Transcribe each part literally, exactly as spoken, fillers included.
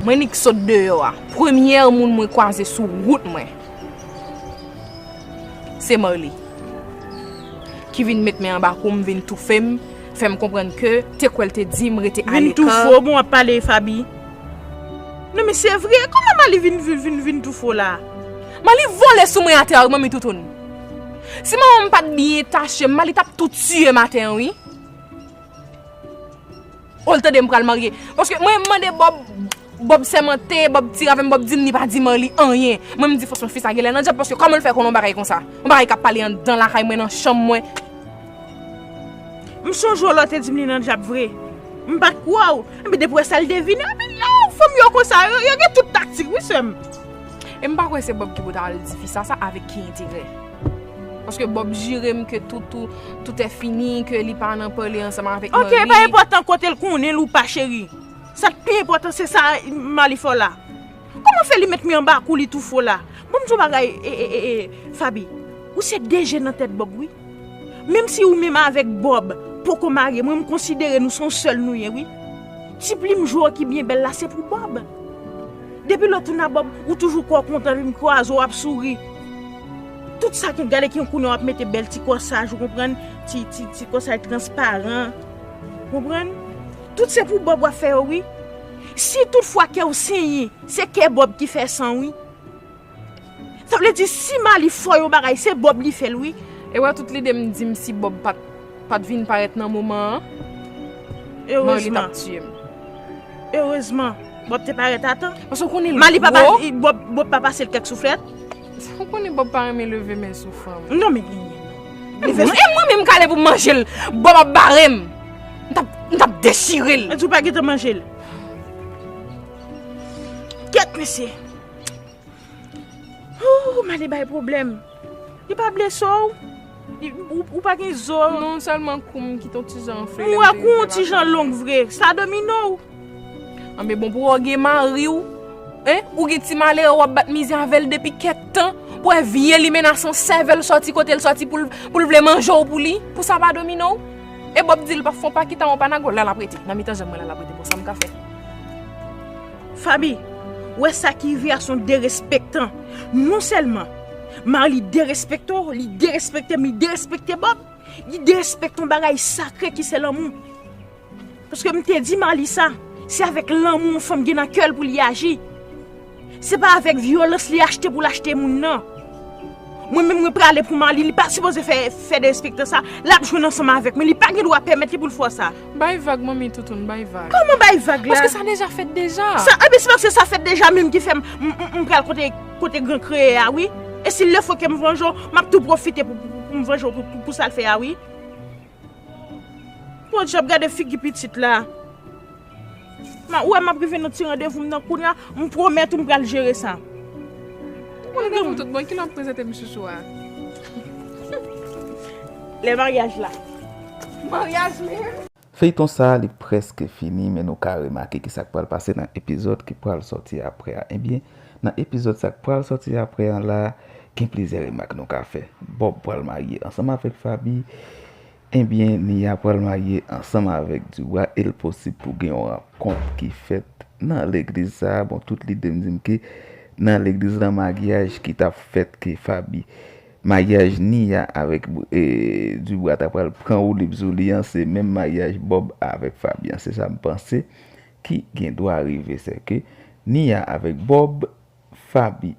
Mwen nik sot deyò a. Premyè moun mwen kwaze sou wout mwen, se Marly, ki vin met men anba kou m, vin toufe m, fè m konprann ke te kwè l te di m rete aleka. Vin toufe w, bon, w ap pale Faby. Non, men se vre, kòman Marly vin, vin, vin, vin toufe w la? Marly vole sou mwen atè a, wi, manmi Toutoun. Si manman m pa t byen tache m, Marly t ap tou tiye m atè an, wi. O, l tande m pral marye. Paske mwen mande Bob, Bob sèmante, Bob tire avè m, Bob di m li pa di Marly anyen. Mwen m di fòsman fi sa genlè nan djab, paske kòman l fè konnen yon bagay konsa? Yon bagay k ap pale anndan lakay mwen, nan chanm mwen. M sonje w lè w te di m li nan djab vre. M pa t kwè w. Epi depi w wè sa l devine. Epi lè w fanm yo konsa, yo, yo gen tout taktik, wi, sè m. E m pa kwè se Bob ki pou ta al di fi sa, sa avèk ki enterè? Paske Bob jire m ke tout, tout, tout est fini, ke li pa nan pale ansanm avèk Marly. Ok, pa enpòtan kote l konnen l ou pa, cheri. Sa k pi enpòtan, se sa Marly fè w la. Kòman fè li met men anba kou, li toufe w la? Bon, m di w bagay, e, e, e, e, Faby, ou se de je nan tèt Bob, wi. Menm si ou menm avèk Bob poko marye, mwen, m konsidere nou se yon sèl nou ye, wi. Ti plim jwe w ki byen bèl la, se pou Bob. Depi lè w tounen a Bob, ou toujou kè w kontan, vin kwaze w ap souri. Tout sa ki gade ki konnen w ap mete bèl ti kòsaj, ou konprann? Ti, ti, ti kòsaj transparan. Konprann? Tout se pou Bob w ap fè yo, wi. Si tout fwa kè w senyen, se kè Bob ki fè san, wi. Sa vle di, si Marly fè yon bagay, se Bob li fè l, wi. E w wè tout lide m di m si Bob pa t, pa t vin parèt nan moman an, Marly t ap tiye m. Erezman. Erezman, Bob te parèt a tan. Paske w konnen l gwo. Marly pa pa, Bob, Bob pa pase l kèk souflèt. Ou konnen Bob pa renmen leve men sou fanm. Non, men genyen non. E mwen menm k ale pou m manje l, Bob ap bare m. M t ap, m t ap dechire l. Mwen di w pa gentan manje l. Kèt, mesye. Ooh, Marly bay pwoblèm. Li pa blese w. Li, ou, ou pa gen zo. Non, sèlman kou m kite yon ti jan anfle. M wè kou yon ti jan long vre. Sa domine w. Anben bon, pou w gen mari w, en, ou gen ti malere w ap bat mizè avè l depi kèk tan, pou w wè vye limena san sèvèl sòti kote l sòti pou l, pou l vle manje w pou li, pou sa pa domine w. E Bob di l p ap fè w pa kita w pa nago, la l ap rete. Nan mitan janm mwen la l ap rete, bon, sa m ka fè? Faby, wè sa ki rive a se yon derespektan. Non sèlman Marly derespekte w, li derespekte m, li derespekte Bob, li derespekte yon bagay sakre ki se lanmou. Paske m te di Marly sa, se avèk lanmou yon fanm gen nan kè l pou li aji. Se pa avèk vyolans li achte pou l achte moun nan. Mwen menm, mwen prale pou Marly, li pa sipoze fè, fè derespektan sa. L ap jwenn ansanm avèk mwen, li pa gen dwa pèmèt li pou l fè sa. Bay vag, manmi Toutoun, bay vag. Kòman bay vag la? Paske sa deja fèt deja. Sa, ebyen, se paske sa fèt deja menm ki fè m, m, m, m pral kote, kote gran kreyè a, wi. E si lefo ke m vanje w, m ap tou pwofite pou, pou, pou m vanje w pou, pou, pou sa l fè a, wi. Bondye ap gade figi pitit la. Ma, ou wè m ap rive nan ti randevou m nan kounye a, m pwomèt ou m pral jere sa. Randevou tout bon, kilè w ap prezante m chouchou a? Lè maryaj la. Maryaj menm? Feyton sa, li prèske fini, men nou ka remake ki sa k pral pase nan epizòd ki pral sòti apre a. Ebyen, nan epizòd sa k pral sòti apre a la, gen plizyè remak nou ka fè. Bob pral marye ansanm avèk Faby. Ebyen, Nia pral marye ansanm avèk Dubra e l posib pou gen yon rankont ki fèt nan legliz sa a. Bon, tout lide m di m ke nan legliz la, maryaj ki t ap fèt ke Faby, maryaj Nia avèk, e, Dubra ta pral pran woulib sou li an, se menm maryaj Bob avèk Faby an. Se sa m panse ki gen dwa rive, se ke Nia avèk Bob, Faby,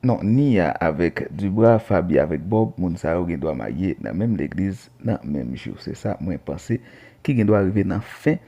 non, Nia avèk Dubra, Faby avèk Bob, moun sa yo gen dwa marye nan menm legliz, nan menm jou. Se sa mwen panse ki gen dwa rive nan fen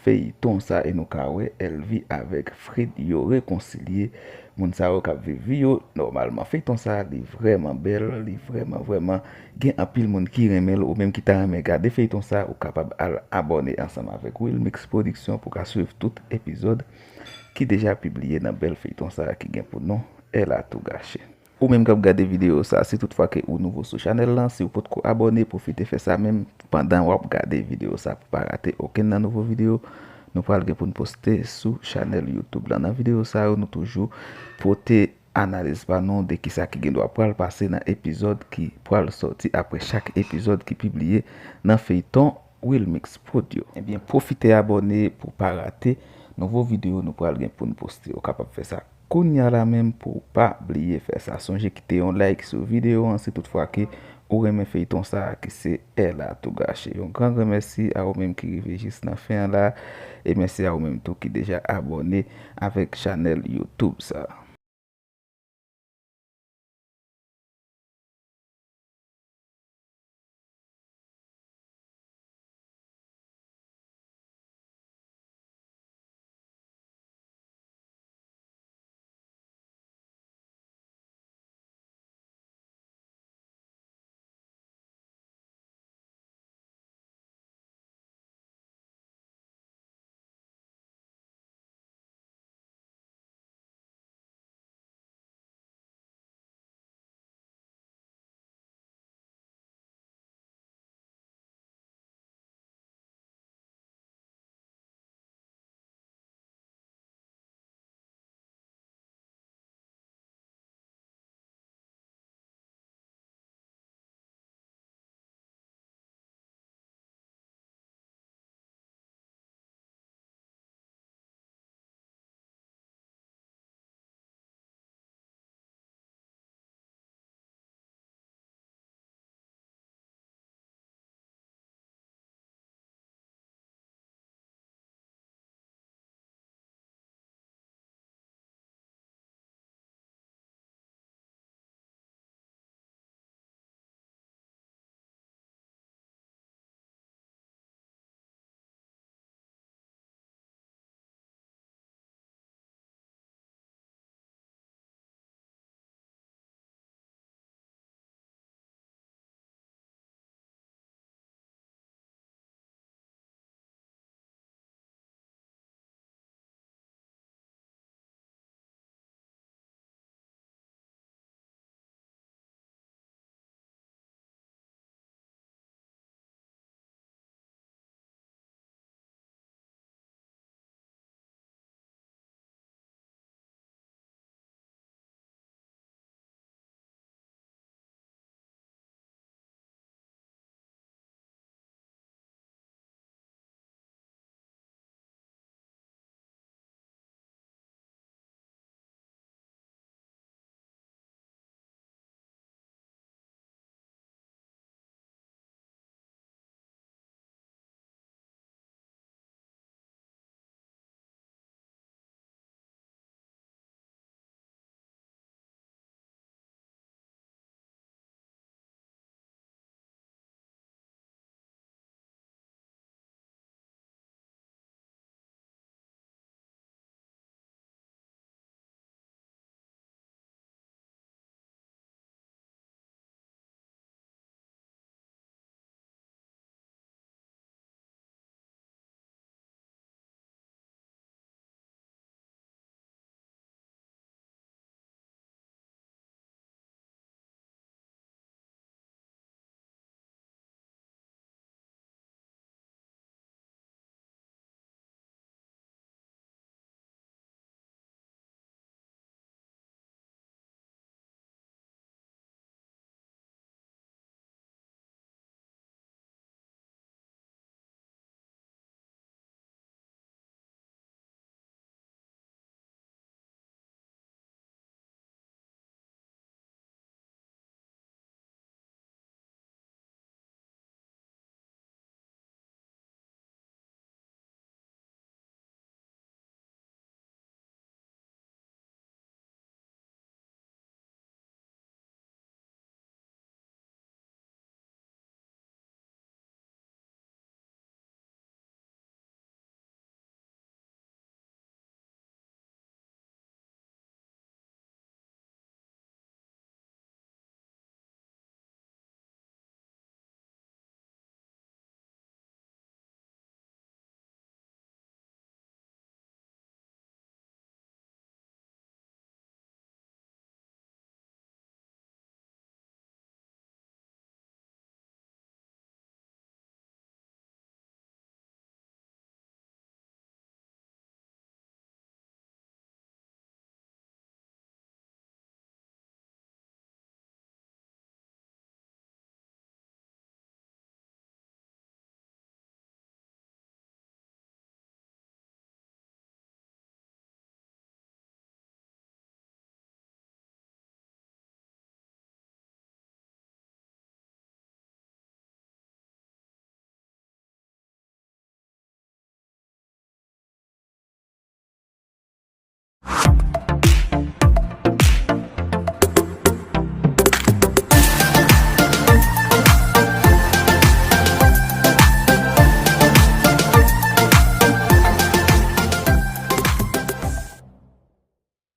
feyton sa, e nou ka wè Elvie avèk Fred yo rekonsilye. Moun sa yo k ap viv vi yo nòmalman. Feyton sa, li vrèman bèl, li vrèman, vrèman gen anpil moun ki renmen l. Ou menm ki ta renmen gade feyton sa, ou kapab al abòne ansanm avèk Wilmix Production pou ka swiv tout epizòd ki deja pibliye nan bèl feyton sa ki gen pou non Elle a tout gâché. Ou menm k ap gade videyo sa, si toutfwa ke ou nouvo sou chanèl lan, si w potko abòne, pwofite fè sa menm pandan w ap gade videyo sa pou pa rate okenn nan nouvo videyo nou pral gen pou n poste sou chanèl YouTube lan. Nan videyo sa yo, nou toujou pote analiz pa nou de kisa ki gen dwa pral pase nan epizòd ki pral sòti apre chak epizòd ki pibliye nan feyton Wilmix Prod yo. Ebyen, pwofite abòne pou w pa rate Nouvo videyo nou pral gen pou n poste. Ou kapab fè sa kounya la menm pou w pa bliye fè sa. Sonje kite yon like sou videyo an si toutfwa ke ou renmen feyton sa a ki se Ella Tout Gâché. Yon gran, gran mèsi a ou menm ki rive jis nan fen an la. E mèsi a ou menm tou ki deja abòne avèk chanèl YouTube sa a.